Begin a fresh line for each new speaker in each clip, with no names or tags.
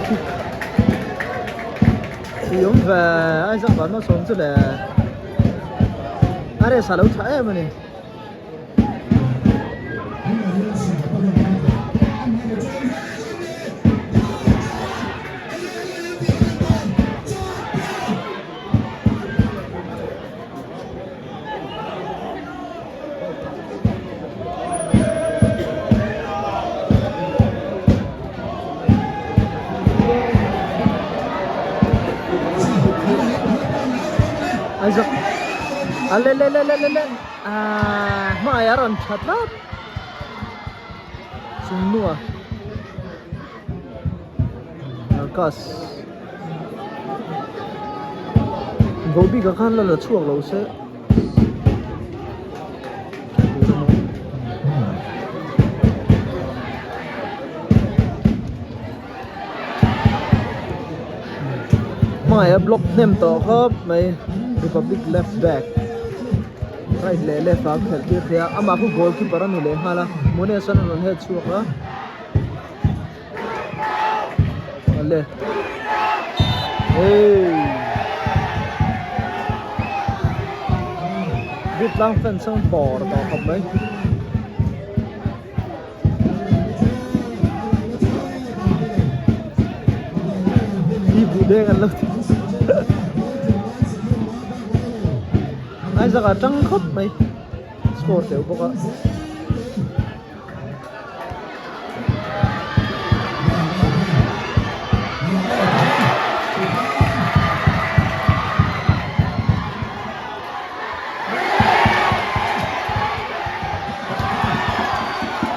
Kick Tui awm ve Isaac Vanmalsawm chu le a rest a lo tha em a ni. Isaac a le le le le le le ah hmai a rawn tha tlat chung hnua Marcus Bobby-a khan la la chhuak lo se. Hmaiah block hnem tawh khawp mai Republic left back right leh left ah a khelh tir thei a amah khu goal keeper a ni leh nghal a Munesh an rawn het chhuak a. Ale hey bit tlang fence ang bawr tawh khawp mai mi buh deng an lo ti Isaac a tang khawp mai score teuh bawk a.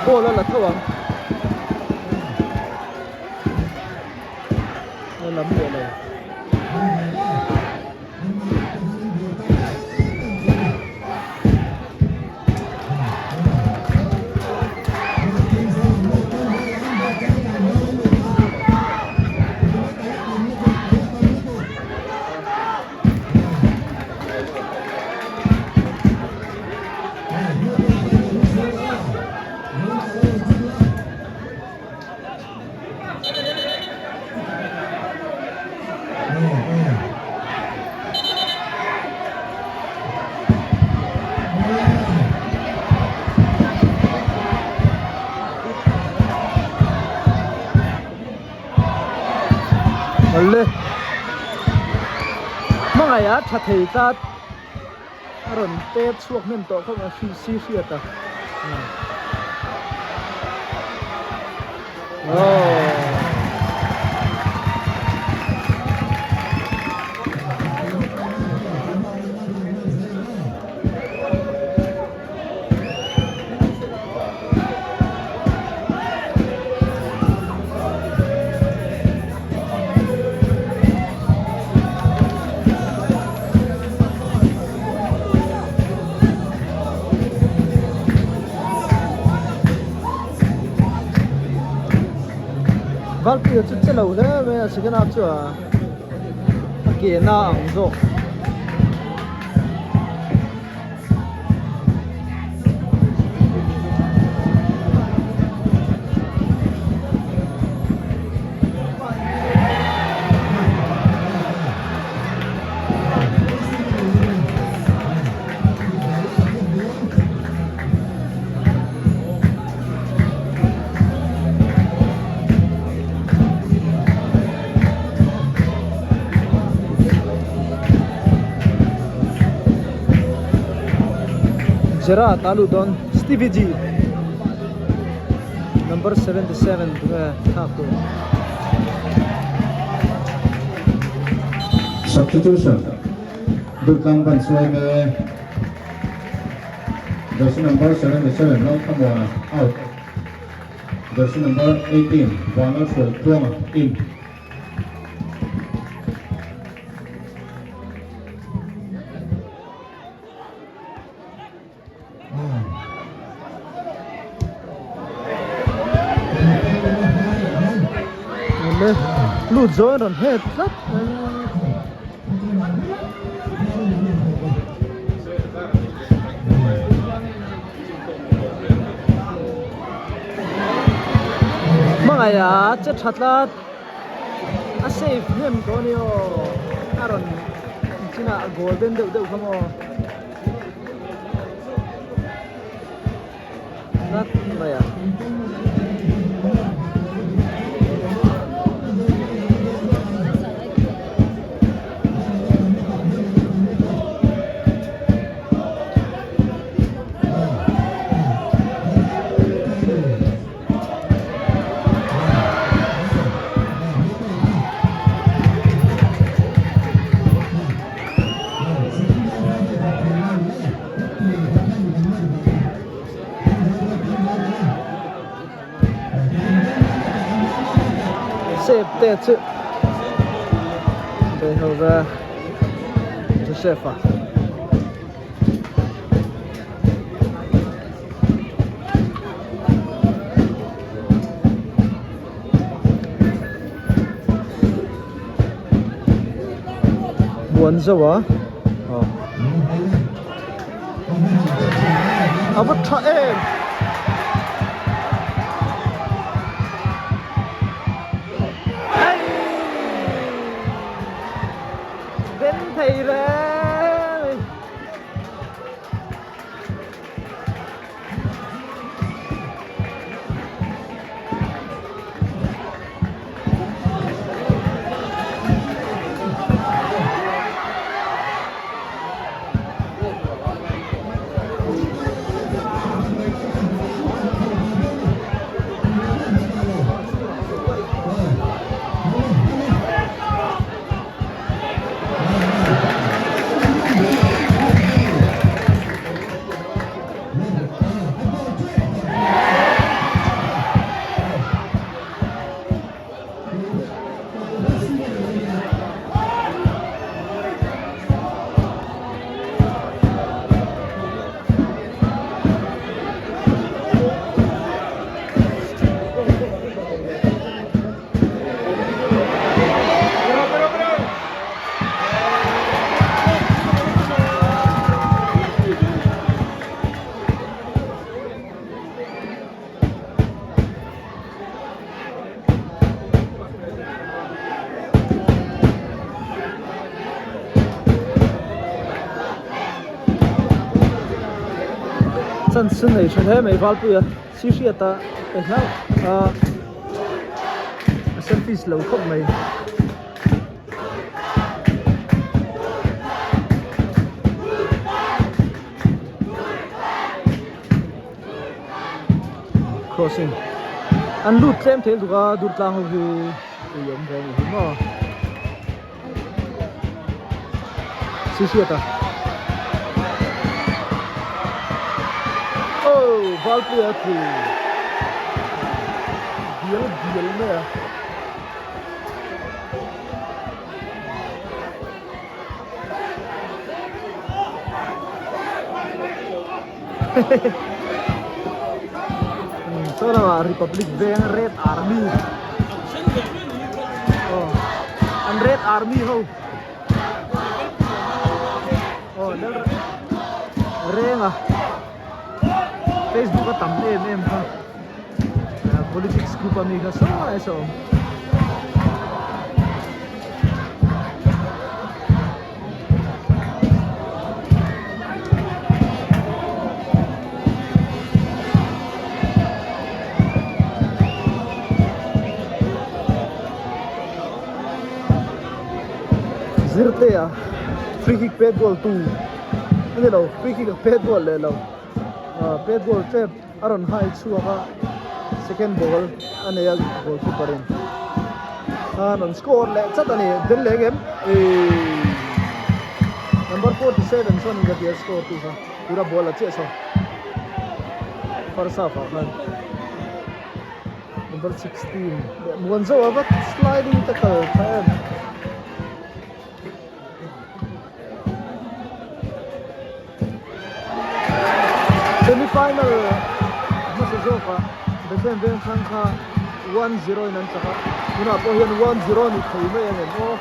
Ball a la tho ang a lam leh lo. Awle hmangaih a tha thei tlat a rawn pet chhuak hnem tawh khawp a si hriat a. Valpuia chu che lo hle mai a second half chu a a ke na ang zawk. Gerard a lut dawn Stevie G number 77 tunge thlak tur.
Substitution Dutlang ban suai me Jersey number 77 Lalthamuana out Jersey number 18 Vanlalhruai Tluanga in.
Lut zawn rawn het tlat hmangaih a che tha tlat. A save hnem tawh a ni aw a rawn chinah a goal den deuh deuh kha maw ngat mai a. Sep te chu be ho va Joseph a. Buan zauh a aw a va tha em. Den thei reng. Chance nei tha hle mai Valpuia si hriata pe hlauh a a selfish lo khawp mai. Crossing an lut tlem thei lutuk a dur tlang ho hi ui awm ve a ni hi maw si hriat a oh Valpuia tlu dial dial mai a. Saw lamah Republic veng Red Army aw an Red Army ho aw lal reng a Facebook a tam em em kha politics group ami kha saw lai saw awm. Zirtea free kick pet goal tu a ni lo free kick a pet goal leh lo ah pet goal tep a rawn hai chhuak a second ball a nei a goal keeper in khan an score leh chat a ni den leh em eii number 47 sawn in ka tia score tu kha tura ball a chiah saw first half ah khan number 16 leh muan zauh a va sliding tackle tha em. Semi final hmasa zawkah Bethlehem Vengthlang kha 1-0 in an chak a, tunah pawh hian 1-0 ni thei mai ang em aw.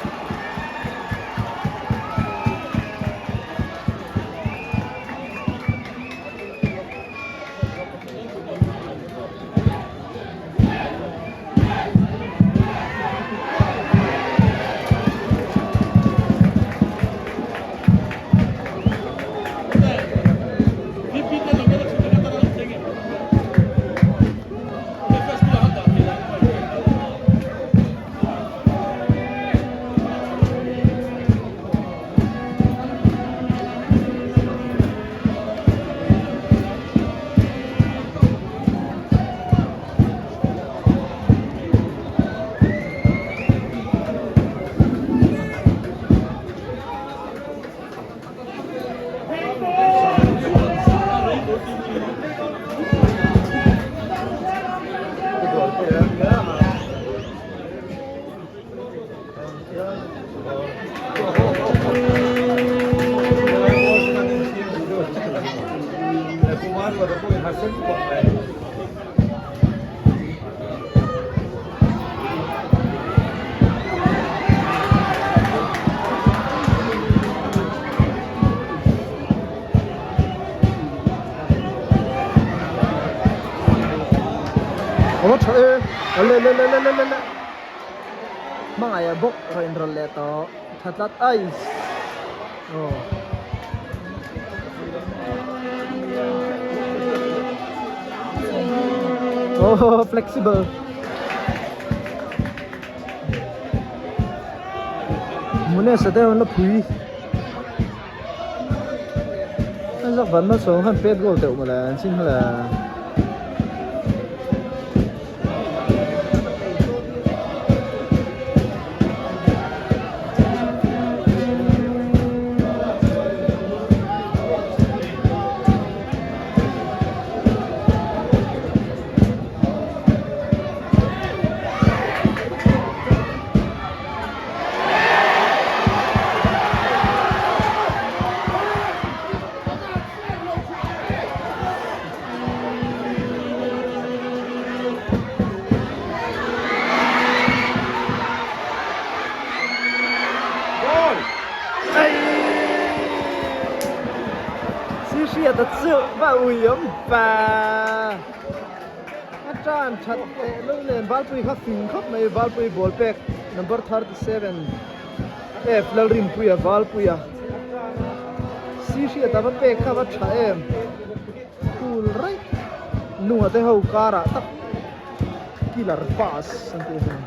Aw tha e le le le le le le hmangaih bawk rawn inrawlh leh tawh tha tlat ice aw. Oh, flexible. Mune sa te la phui. An zak van ma sawng khan pet goal deuh mawle an chin kha le. Si hriat a chu va ui awm va a tan that teh lo nen Valpui kha fing khawp mai Valpui ball pek number 37 F Lalrinpuia Valpuia Si hriat a va pek kha va tha em cool raih nunga te ho karah tak killer pass an tih hi.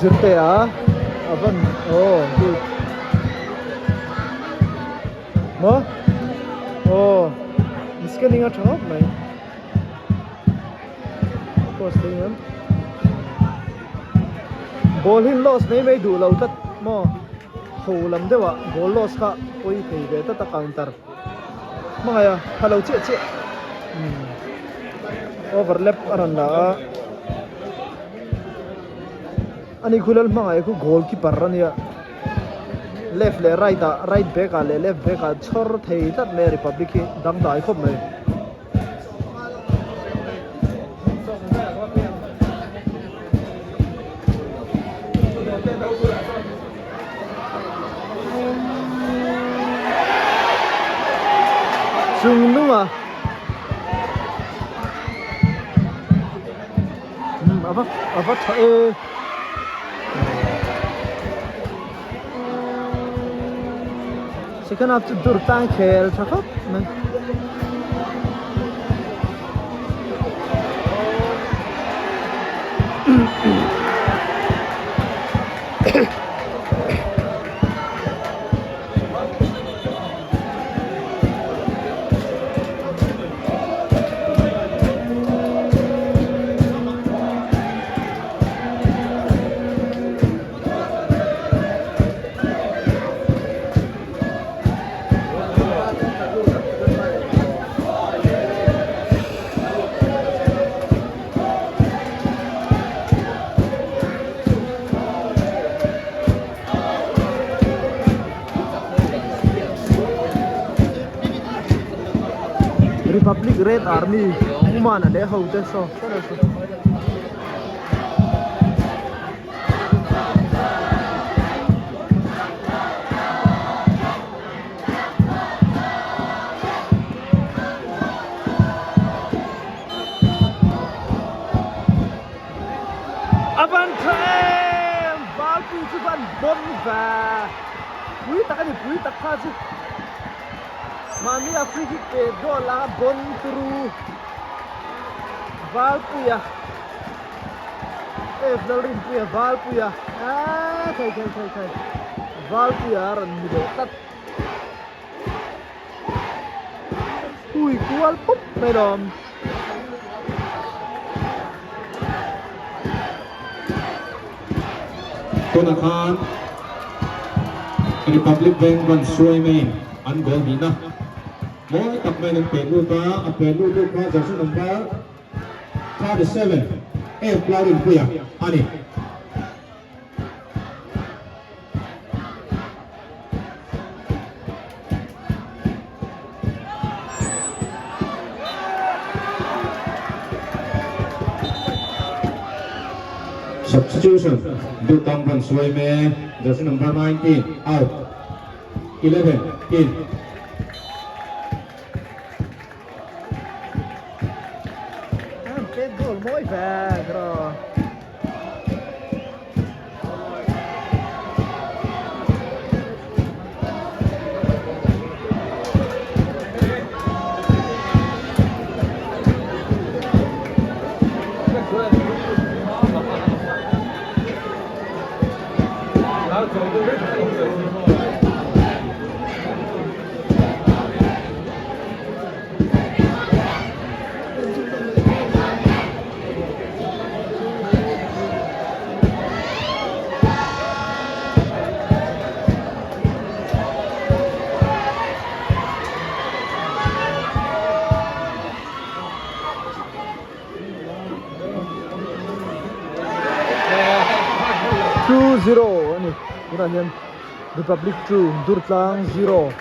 Zirte a a van aw good maw aw scanning a tha khawp mai cross thei ang ball hi loss mai mai duh lo tlat maw ho lam deuh ah ball loss kha pawi thei ve tlat a counter hmangaih a tha lo chiah chiah umm overlap a rawn la a ani khu lal hmangaih khu goal keeper a nia left leh right ah right back ah leh left back ah chhawr thei tlat mai a republic hi dangdai khawp mai. Chung nunga umm a va a va tha e. Second half chu dur tlang khel tha khawp mai. Republic Red Army Pumana leh ho te saw A van tha em! Valpui chu van bon ve! Pui tak a ni, pui tak kha chu. Mahni a free kick pe goal a bon turu. Valpuia F Lalrinpuia Valpuia aaa thei thei thei thei Valpuia a rawn ni leh tlat hui kual pup mai lawm.
Tunah khan. Republic Bank ban suai maiin an goal hnihna mawi tak maiin an pet lut a, a pet lut lut kha jersey number 37 F Lalrinpuia a ni. Substitution, Dutang Ban Suai Me, jersey number 19, out, 11, in.
Pet goal mawi ve kro. 2-0 a ni tunah hian Republic 2 Durtlang 0.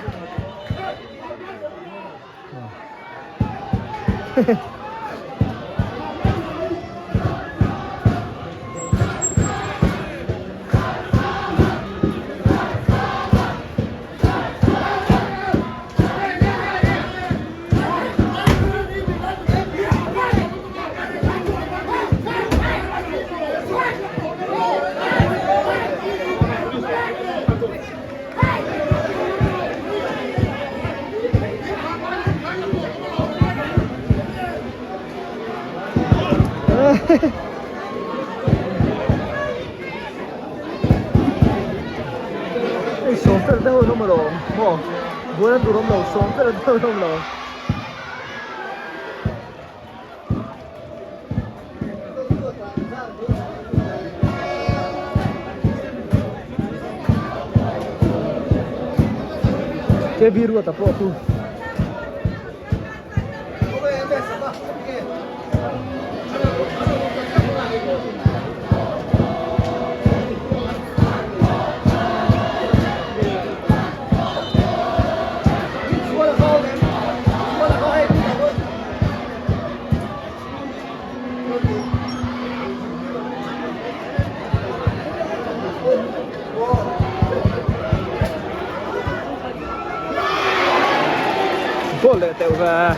Hei sawm fel deuh an awm alawm maw buaina tur awm lo sawm fel deuh an awm lo. KB Ruata pawh chu Goal leh teuh ve.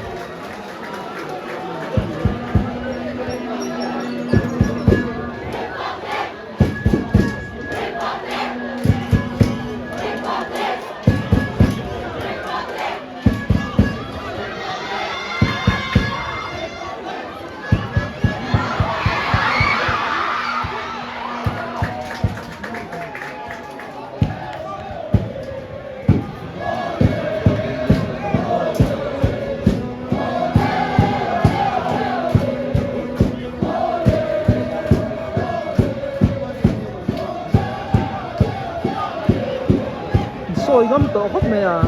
Sawi ngam tawh khawp mai a.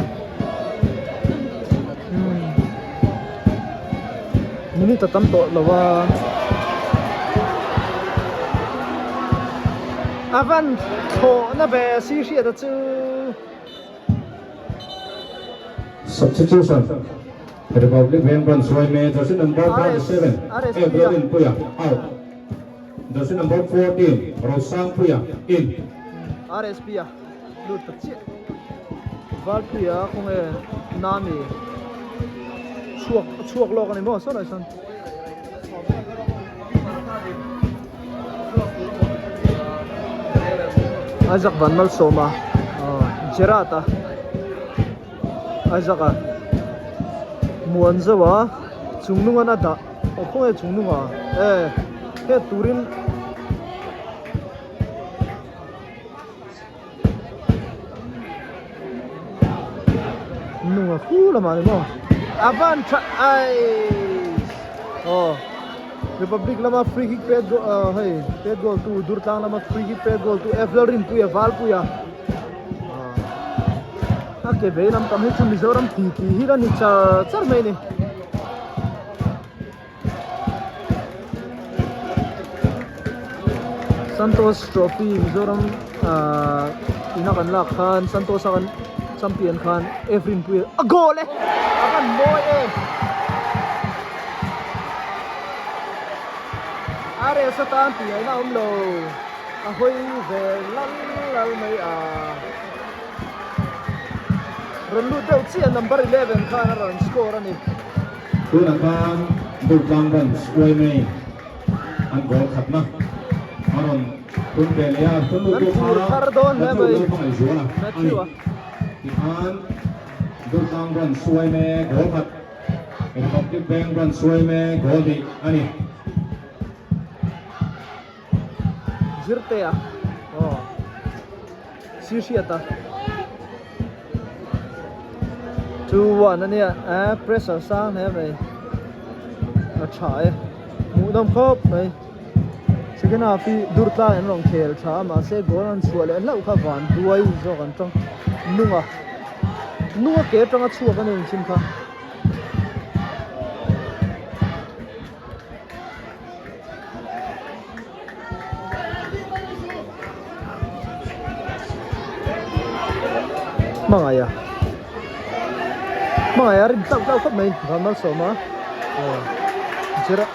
Minute a tam tawh lo a. A van thlawhna ve si hriat a chu.
Substitution, Republic Veng Branch yma Jersey number 37 April Rinpuia out, Jersey number 14 Rosangpuia in.
RSP a lut ta chiah. Valpuia khawnge Nami chhuak a chhuak lawk a ni maw sawn ah sawn. Isaac Van Malsawma Gerard a Isaac a muan zauh a chung nunga a dah aw khawnge chung nunga e he turin. Nunga khu lamah ni maw a van tha aiss aw Republic lama free kick pet goal ah hei pet goal tu Durtlang lama free kick pet goal tu F Lalrinpuia Valpuia. A ke vei lampang hi chu Mizoram ti ti hi la ni char char mai a ni. Santosh Trophy Mizoram ahh ina kan lak khan Santosh a kan champion khan Evelyn pui a goal e a van mawi em RS atan tih ngaihna a awm lo a hawi ve lal lal mai a rawn lut deuh chiah number 11 khan a rawn score a ni.
Tunah khan Durtlang Branch yma an goal khatna a rawn tum ve leh a, thun lutu kha Matthew Lalhmangaihzuala a ni. Tikhan Durtlang Branch yma goal khat, Republic Bank Branch yma goal hnih a ni.
Zirtea aw si hriata 2-1 ania eh pressure sang hle mai a tha e hmuhnawm khawp mai second half hi dur tlang an rawn khel tha a mahse goal an chhuah leh hlauh kha van duai zawk an tang nunga nunga ke atanga chhuak a ni engchin kha. Hmangaih a hmangaih a rin tlauh tlauh khawp mai van malsawm a aw Gerard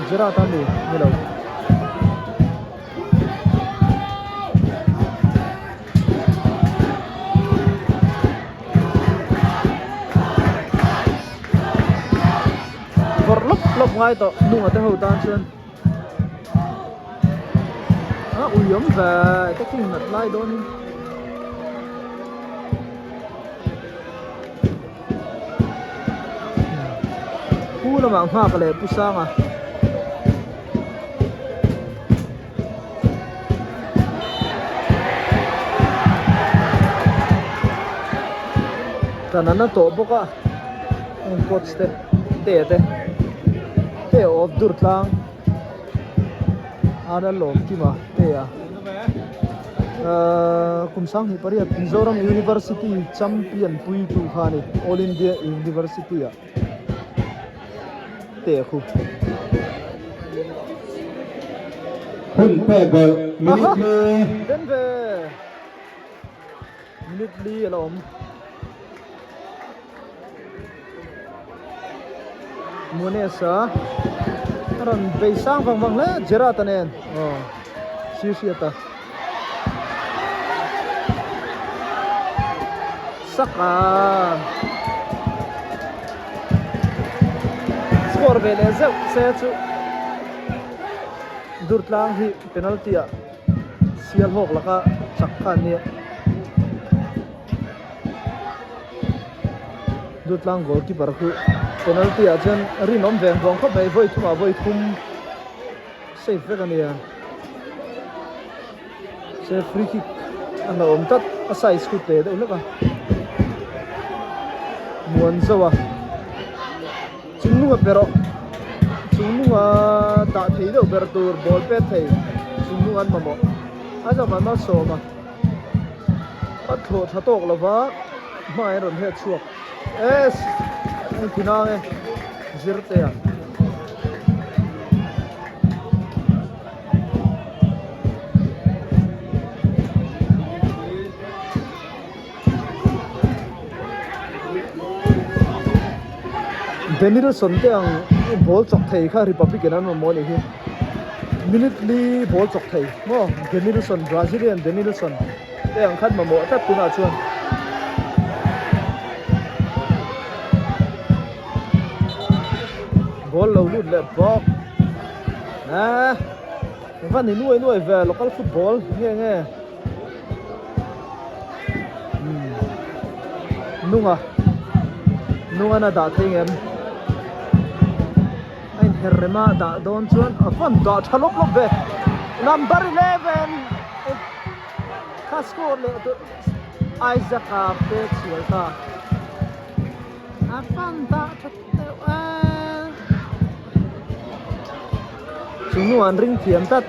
Gerard a ni ni lo. Vawrh lawp lawp ngai tawh nunga te ho tan chuan a ui awm ve ka thing nat lai dawn in pu lamah nghak leh pu sanga. Kan an a tawh bawk a heng coach te te te te awp dur tlang an a lawm kim a te a ahh kum sanghnih pariat Mizoram University champion pui tu kha a ni All India University ah. Te khu.
Hun pek belh minute li.
Den ve. Minute li a la awm. Munesa a rawn bei sang vang vang hle Gerard a nen. Aw sir hriat a. Saka score ve leh zeuh se chu Durtlang hi penalty ah sial hawk laka chak kha an nia. Durtlang goalkeeper khu penalty ah chuan rinawm veng vawng khawp mai vawi thumah vawi thum. Safe vek a nia. Se free kick a hlauh awm tlat a size khu te deuh hlek a. Muan zauh a. Chung nunga pe rawh. Chung nunga dah thei deuh ber tur ball pet thei chung nunga an mamawh. A zawmah malsawm a. A thlawh tha tawk lova hmai a rawn heh chhuak. Es engtin ang e zirtea. Denilson te ang ball chawk thei kha Republic in an mamawh anih hi minute li ball chawk thei maw Denilson Brazilian Denilson te ang khan mamawh tlat tunah chuan. Ball lo lut leh bawk eh va ni nuai nuai ve local football nge nge umm nunga nunga na dah thei ngem a inher rem a dah dawn chuan a van dah tha lawp lawp ve number 11 kha score leh Isaac a pek sual ta. A fan dah tha deuh a. Chu nu an ring thiam tlat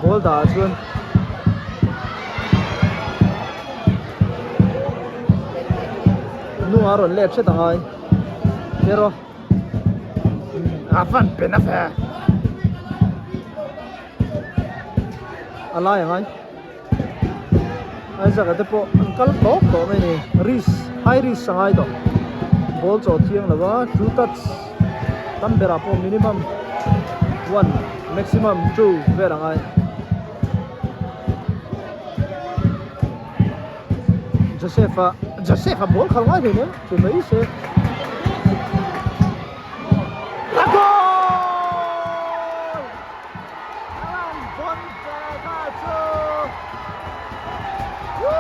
ball dah ah chuan. Hnungah a rawn let hret angai. Hero. A van pen a ve. A lai angai. Isaac a te pawh an kal tawp tawh mai a ni. Risk, high risk a ngai tawh. Ball chaw thiang lo a, two touch tam berah pawh minimum one, maximum two vel a ngai. Joseph a Joseph a ball khalh ngai thei nen chu mai se a goal Alan bon ve kha chu Woo!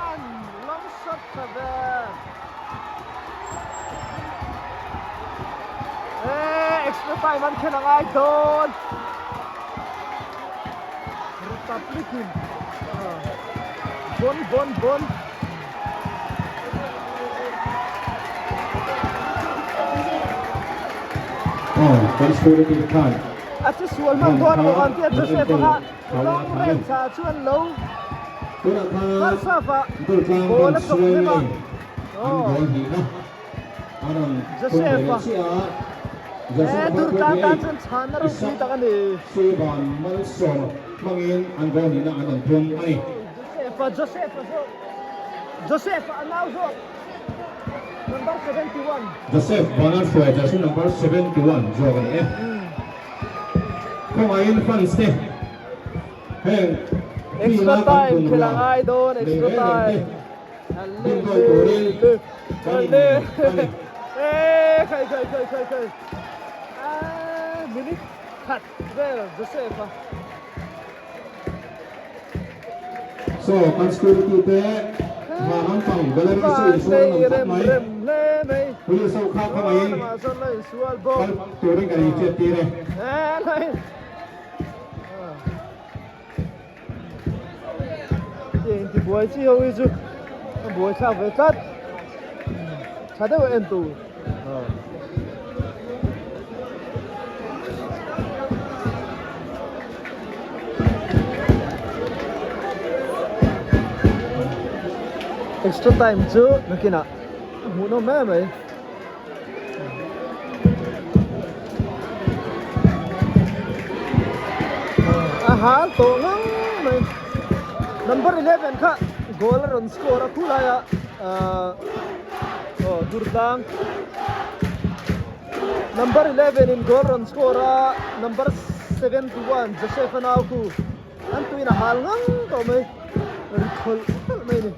An long shot tha ve Eh, extra time an khen angai dawn Republic in bon bon bon
Oh, kan security khan
a che sual hman dawn maw kan tia Joseph anga long range ah chuan lo Falsaf ah ball a chawk hnem a oh Joseph a he Durtlang tan chuan chhanna ropui tak a ni.
Suiban malsawm hmangin an goal nihna an rawn thum a ni.
Joseph a Joseph a zawk Joseph a a nau zawk number 71.
Joseph Vanal hruai jersey number 71 zawk a ni e. Khawngaihin fans te heng
Extra
field a kan
time
bungrua
khelh a ngai dawn
nei
extra
reng reng te
time.
Din goal turin kan inneih a ni.
Khai khai khai khai khai minute khat vel Joseph a.
So kan security te hna lampang gallery chu insual an awm tlat mai. Police ho kha khawngaihin kal turin kan inhriat tir e.
Tiang inti buai chi ho hi chu a buai thlak ve tlat tha deuh a en tur extra time chu nakinah a hmuhnawm em mai. A hal tawh ngang mai number 11 kha goal a rawn score a khulai a ahh aw Durtlang number 11 in goal rawn score a number 71 Joseph a nau khu an tuiin a hal ngang tawh mai ri khawlh khawlh mai a ni.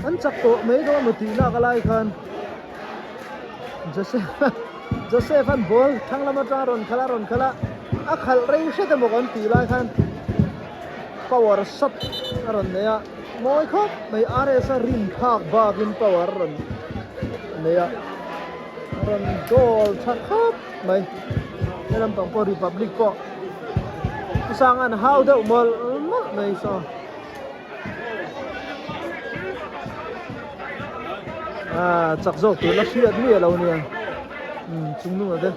An chak tawh mai dawn maw tih lak a lai khan Joseph Joseph an ball thlang lam atang a rawn khalh a rawn khalh a a khalh rei hret emaw kan tih lai khan power shot a rawn nei a mawi khawp mai RS a rin phak bakin power a rawn nei a a rawn goal tha khawp mai he lampang pawh Republic pawh Sanga'n hau deuh mawlh mawlh mai saw. Ah chak zawk tur la hriat mi alo nia umm chung hnungah te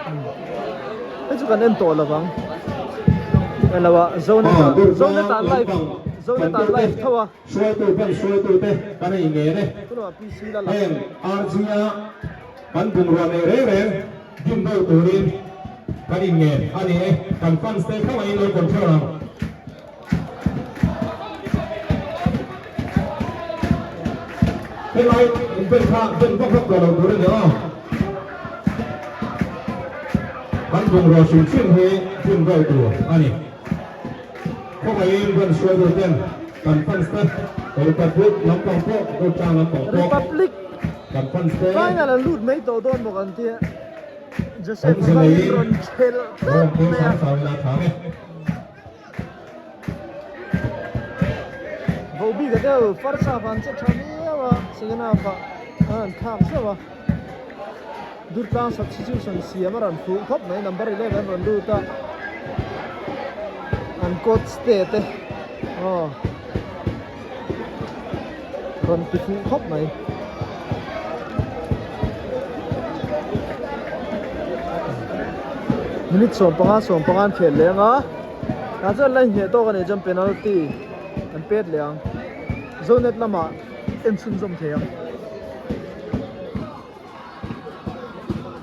umm hei chu kan en tawh lo vang eng lo ah zonet ah zonet ah live zonet ah live tho a
hruaitu ban hruaitu te kan ei ngen e
tunah pc la la
heng RG a kan bungrua nei reng reng dim deuh turin kan inngen a ni e kan fans te khawngaihin lo control ang. Helai inpen kha ben vak vak tawh lo tur a ni aw. Kan bungraw hrim hrim hi dim deuh tur a ni. Khawngaihin rawn hruai deuh ten kan fans te Republic lampang pawh Durtlang lampang pawh
Republic
kan fans te
final an lut mai tawh dawn bawk an tia Joseph
awmze
a
nei
rawn thelh
rawn
tlat
keng
mai a.
sang sang ila tha nge.
Vohbik a deuh first half an che tha viau a second half ah an han thlak zeuh a Durtlang substitution siam a rawn fuh khawp mai number 11 rawn lut a an coach te te aw rawn ti fuh khawp mai. Minute 15 15 an khel leng a. Tah chuan la inhneh tawk a nih chuan penalty an pet leh ang. Zonet lamah en chhunzawm thei ang.